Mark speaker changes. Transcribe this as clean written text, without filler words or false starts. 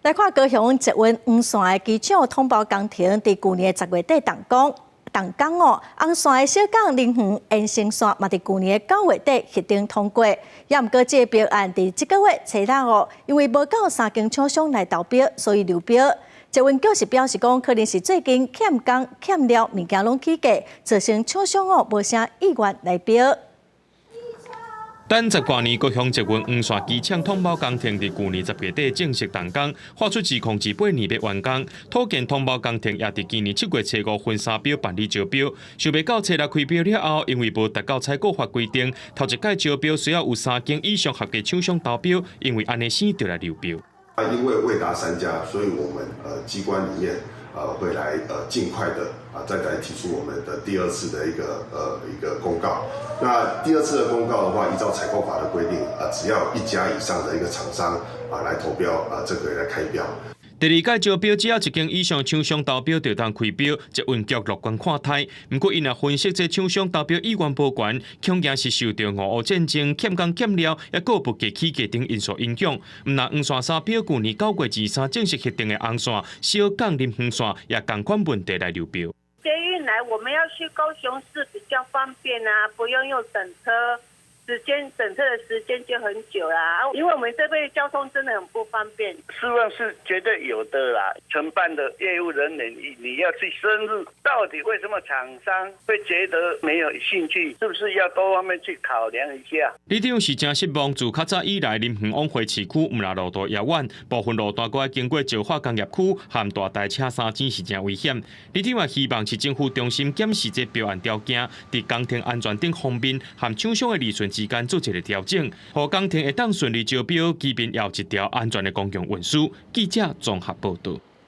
Speaker 1: 來看高雄捷運黃線的機場統包工程，佇舊年10月底動工，動工哦，紅線的小港林園延伸線嘛，佇舊年9月底核定通過。也毋過這個標案佇這個月初六哦，因為無夠三間廠商來投標，所以流標。捷運局是表示講，可能是最近欠工欠料，物件攏起價，造成廠商哦無啥意願來標。
Speaker 2: 等十多年，高雄捷運黃線機場統包工程佇舊年10月底正式動工，劃出2028年欲完工。土建統包工程也佇今年7月初五分三標辦理招標，想袂到初六開標了後，因為無達到採購法規定，頭一屆招標需要有三間以上合格廠商投標，因為按呢先就來流標。
Speaker 3: 因為未達三家，所以我們機關裡面會來盡快的啊再來提出我們的第二次的一個公告。那第二次的公告的話，依照採購法的規定啊，只要一家以上的一個廠商啊來投標啊，這個來開標。
Speaker 2: 第二屆招標，只要一間以上廠商投標，就當開標。捷運局樂觀看待，毋過𪜶若分析這廠商投標意願無懸，恐驚是受著俄烏戰爭、欠工欠料，抑閣物價起價等因素影響。毋但黃線三標，舊年9月23正式核定的紅線小港林園線，也仝款問題來流標。
Speaker 4: 捷運來，我們要去高雄市比較方便啊，不用又等車。時間等車的時間就很久啦，因為我們這邊交通真的很不方便。
Speaker 5: 失望是絕對有的啦，承辦的業務人員，你要去深入，到底為什麼廠商會覺得沒有興趣？是不是要多方面去考量一下？
Speaker 2: 里長是誠失望，自較早以來，林園往回市區毋但路途遙遠，部分路段閣愛經過石化工業區和大台車三尖是誠危險。里長也希望市政府重新檢視這標案條件，佇工程安全等方面和廠商的利潤之間做一個調整，予工程會當順利招標，基本要一條安全的公共運輸。記者綜合報導。